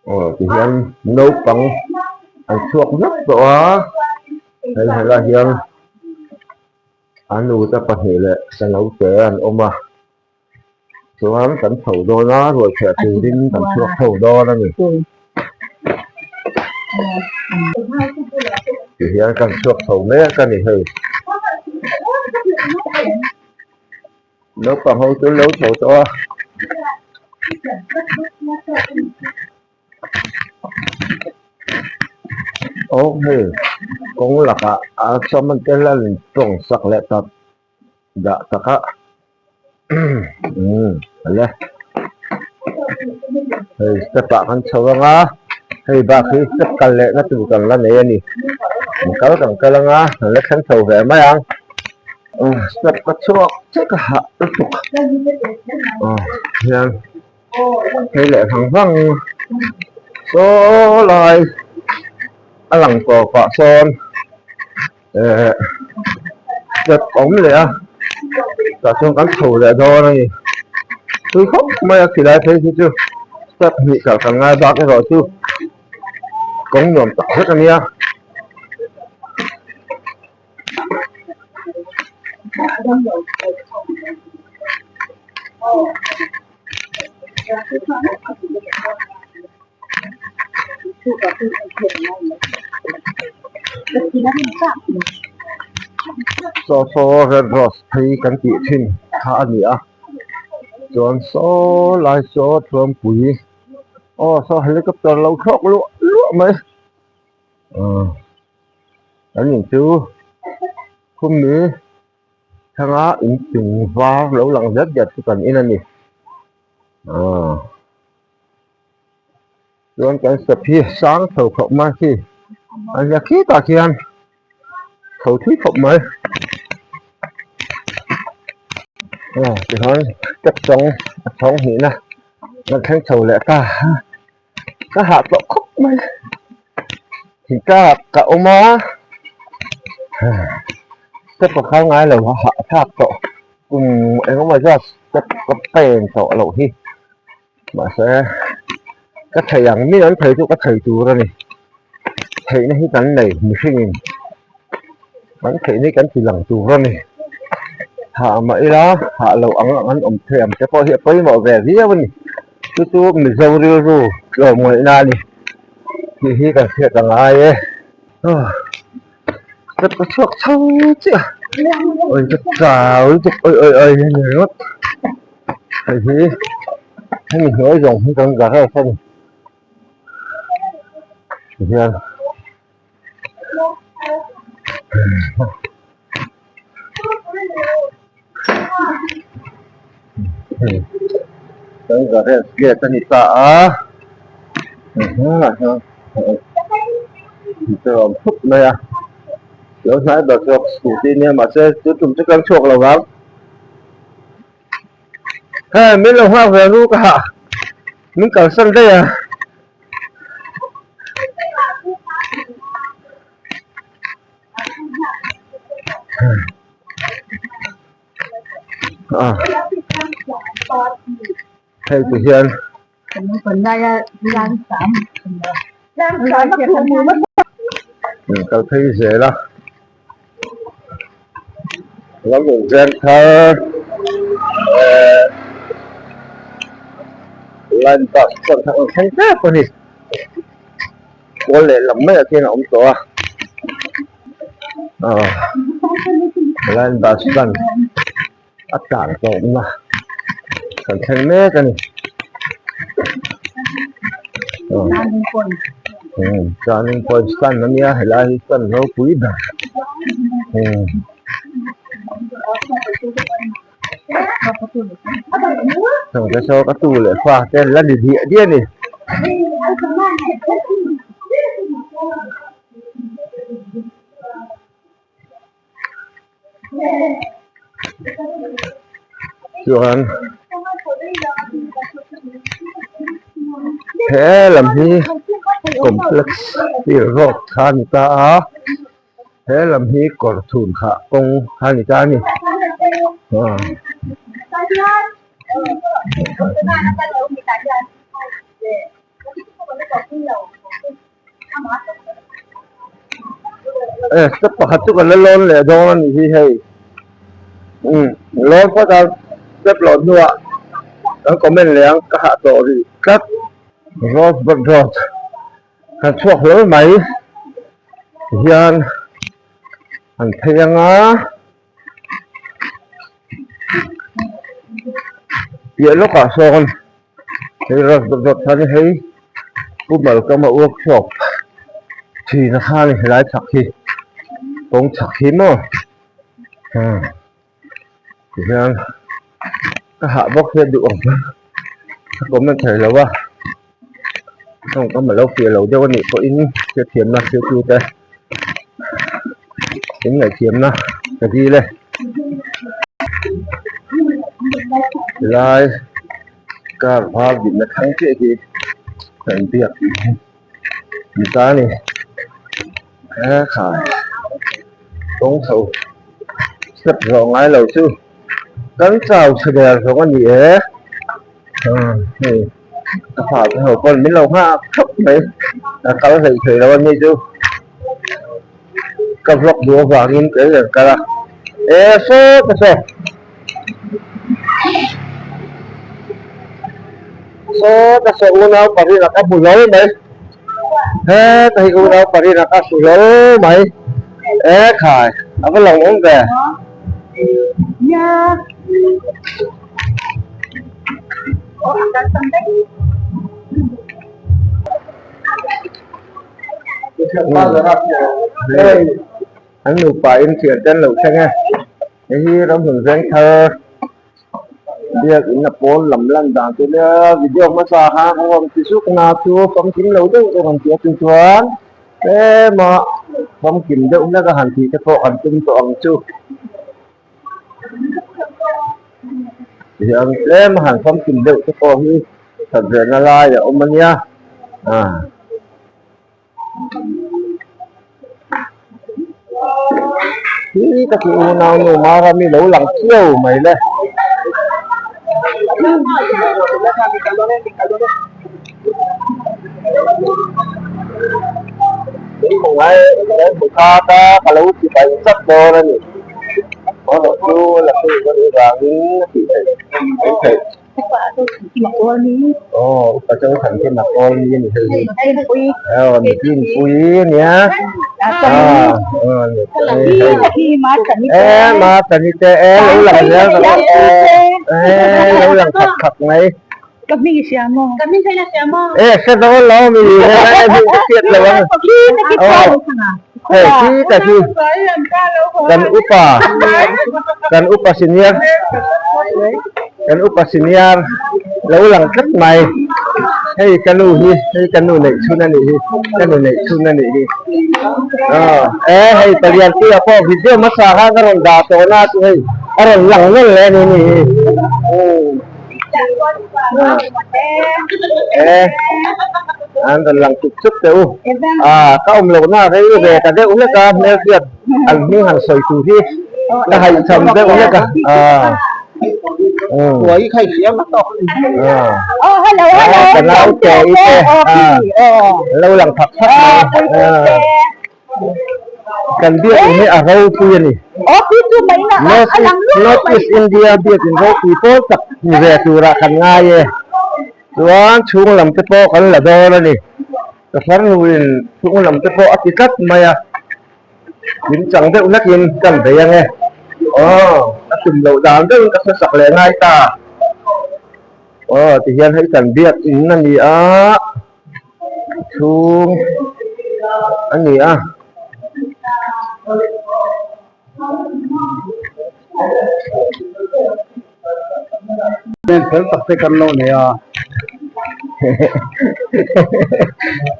Aw tihian naupang an chhuak vek tawh a hei helaiah hian a nute pahnih leh ka naute an awm a chuan kan chho dawn a ruai chhiah turin kan chhuak chho dawn a ni tihian kan chhuak chho mek a ni hei. Naupang ho chu an lo chho tawh a. Aw hei kawng lakah a sawm an tel a in tawng sak leh tak dah tak a umm le hei step ah kan chho ang a hei bak hi step kal leh na tur kan la nei a ni kal kan kal ang a kan la thleng chho ve mai ang. Step ka chhuak chiah ka hah lutuk hian phei leh vang vang saw lai a lang tawh pah sawn eh step a awm leh a tah chuan kan chho leh dawn a ni tui khawp mai a khilai phei khi chu step hnih kal kan ngai bak erawh chu kawng nuam tak vek a nia. Saw saw red rose phei kan tih thin kha a ni a chuan saw lai saw thuampui aw saw helicopter lo thlawk luah luah mai. Kan in chu khummi thanga inchung var lo lang zet zet chu kan in a ni aaa chuan kan step hi sang chho khawp mai khi a nia khitah khian chho thui khawp mai aw tichuan step chawng a chhawng hnihna kan thleng chho leh ta a. Ka hah tawh khawp mai thingtlangah ka awm a step ka khar ngai lo a hah thlak tawh kum engemaw zat step ka pen tawh loh hi mahse ka thei ang mi an thei chu ka thei tur a ni theihna hi kan nei mihringin kan theihna hi kan ti lang tur a ni hah mah ila hah loh ang an awm thei ang te pawh hi a pawimawh ve viau a ni. Chu chu Mizo rilru tlawmngaihna a ni tih hi kan hriat a ngai e. Step ka chhuak chho chiah a, awi ka chau lutuk awi awi awi a ni ringawt. Hei hi hemi hnuai zawng hi kan garage a ni tihian. Kan garage gate a ni ta a chu a awm thup mai a lo hnai ber chu scooty nia mahse chu tum chu kan chhuak lo vang hei min lo nghak ve ru ka hah min kalsan daih a. Hei ti hian kal phei zel a ram in zen thar eh line bus chuan kha an thleng tep a ni kawl lehlam maiah khian a awm tawh a aw line bus chuan a tlan tawpna kan thleng mek a ni turning point stand a nia helai hi stand ropui ber hengte saw ka tu leh fa te an la ni diah diah a ni. Chuan he lam hi complex field road kha a ni ta a he lam hi kawr chhun khah kawng kha a ni ta a ni. E step pakhat chu kan la lawn leh dawn a nih hi hei umm lawn phawt a step lawh hnuah kan comment leh ang ka hah tawh rih tlat. Road bawk road kan chhuak hlawl mai tihian an phei anga piah lawkah sawn hei road bawk road khan hei Pu Malkama workshop thin a kha a ni helai chhak hi kawng chhak hi maw tihian ka hah bawk hian duh ang ka comment thei lo a tawngkam a lo fiah lo deuh a nih pawhin hriatthiamna thiltute in ngaihthiamna ka dil e tilai car var dinna thlang chiah hi ka inbiak ni ta a ni he khai kawng chho step zawh ngai lo chu kan chau chhe der zawng a ni e hei ka fa te ho pawn min lo nghak thap mai a kal hlei thei lo a ni chu ka vlog duh avangin ka en kal a e saw te saw saw te saw unau pariat a ka hmu hlawl mai heta hi unau pariat a ka hmu hlawl mai e khai a va lang awm ve. An nupa in thian te an lo thleng e hei hi ramhlun veng thar biak in a pawn lam lan dan chu nia video hmasa khan a rawn ti zuk na chu famkim lo deuh deuh an ti a chu chuan tlema famkim deuh hlek a han tih te pawh an tum tawh ang chu. Tihian tlem a han famkim deuh te pawh hi that ve na lai a awm a nia ah. Hi ka ti unau nu Marami lo lang chiau mai le. Ngai hmu kha ka ka lo ti pai chat dawn a ni. Erawh chu la phei ka nih vangin a tih theih mai theih. Aw upa chu than khi mak awl ni a ni hei hi. Aw mitin pui a nia. Aw hei e ma tani te e lo lang zel ka e lo lang khat khat mai. Ka hming i hria maw? Ka hming kha i hria maw? E, hre zo lo mi ni he lai hming ka hriat lo ang. Khi ta khi khuai Hei, khi ta khi kan upa kan upa senior kan upa senior lo lang tlat mai. Hei ka nu hi hei ka nu neih chhun a nih hi ka nu neih chhun a nih hi. Aw, e hei palian puia pawh video hmasa khan ka rawn dah tawh na chu hei a rawn lang nawlh leh a ni nih hi. E an rawn lang chuk chuk teh u ah ka awm loh na rei ve ta deuh hlek a hmelhriat an hming han sawi tur hi ka haihcham deuh hlek a ah ah ka nau te i te ah lo lang phak phak mai ah. Kan biakin hi a ropui a ni. North North East India biakin ropui pawl tak ni ve turah kan ngai e. Chuan chhung lam te pawh kan la dawn a ni. Ka farnuin chhung lam te pawh a ti tlat mai a. Min chang deuh hlakin kan bei ang e. Aw, ka tum loh dan deuhin ka hresak leh ngai ta. Aw, tihian hei kan biakin a ni a. Chhung a ni a. Nen fel tak te kan lo nei a.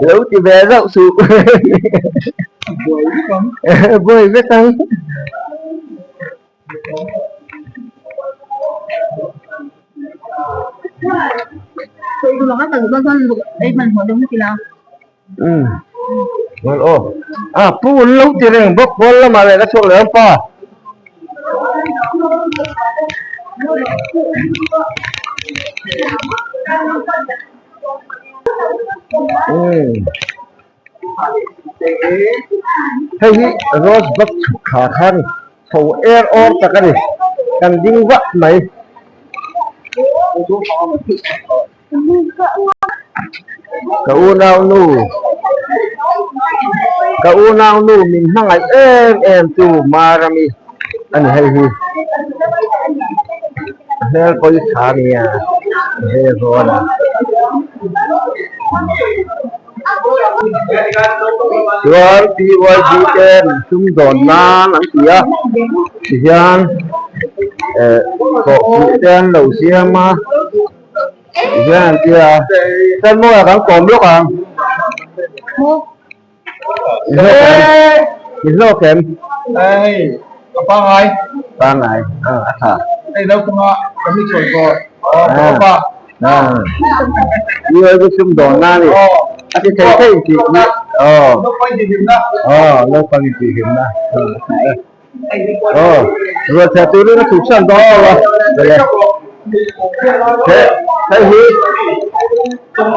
Lo ti ve zauh suh. Buai vek ang. Buai vek ang. Umm aw ah pu an lo ti reng bawk pawn lamah leh ka chhuak leh ang pa. Umm. Hei hi rose bawk chhuk thla kha a ni. Chho er awr tak a ni. Kan ding vak mai. Ka unau nu Ka unau nu min hmangaih em em tu Marami a ni hei hi. A hmel pawh hi tha a nia he zawn a. Chuan PYG te min sumdawn nan an ti a tihian eh tawhpui te an lo siam a tihian an ti a chuan mawiah kan kawm lawk ang i hlawk em a pangai pangai a a tha hei naupanga kan ni chhawi tawh a pa PYG sumdawn nan a ni a ti thei thei tih aw naupang intihhlimna aw naupang intihhlimna aw rualchhia turin a chhuksan dawn lo a le he hei hi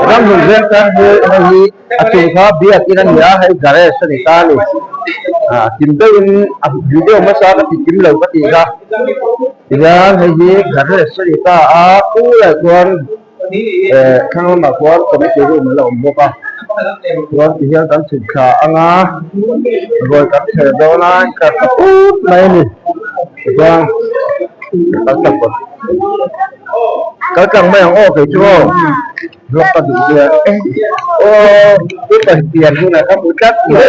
ramhlun veng tan hi hei hi a chung kha biakin a ni a hei garage a ni ta a ni ah kim deuhin a video hmasa ka ti kim lo ka tih kha tihian hei hi garage a ni ta a kulaiah chuan eh thlang lamah khuan committee room a la awm bawk a chuan tihian kan chhuk thla ang a ruai kan chher dawn a inkar ta put mai a ni tichuan kal tlang bawk kal tlang mai ang aw kei chu aw vlog ka duh sia aw tu pa pian hunah ka hmu tlat mai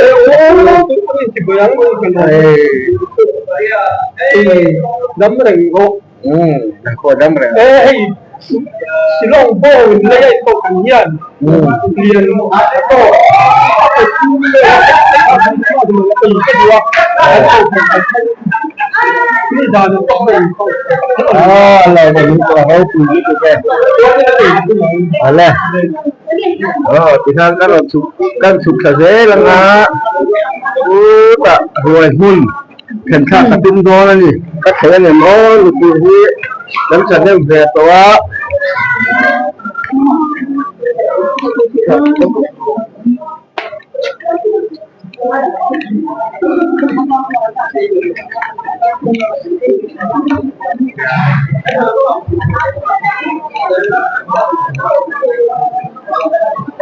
dam reng bawk umm khaw dam reng e hei Shillong pawh in lei a inpawh kan hian lian pawh a pe chhung leh a pe duh a mi dan pawh a inpawh a lo va lung pawh a ropui lutuk e ale aw tikhan kan rawn chhuk kan chhuk thla zel anga chutah ruai hmun Then thlak ka tum dawn a ni. Ka thei a nem aw nupui hi kan thahnem ve tawh a.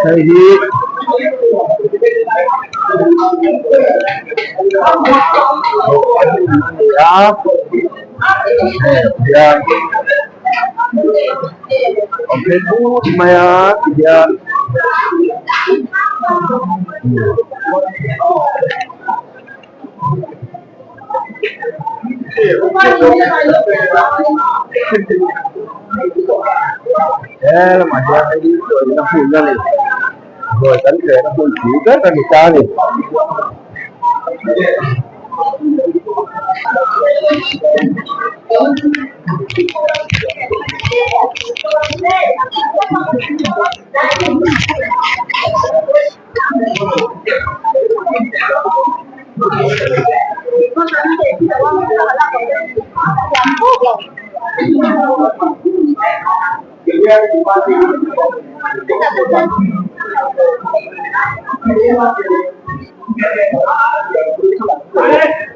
Hei hi a ni a hei hian a phei but mai a ti hian He lamah hian hei hi chaw hmun a ni ruai kan tlehna hmun pui ber a ni ta a ni.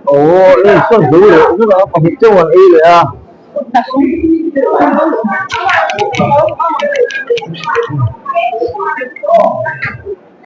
Aw hei sawn zo leh zet a pahnih chauh an ei leh a.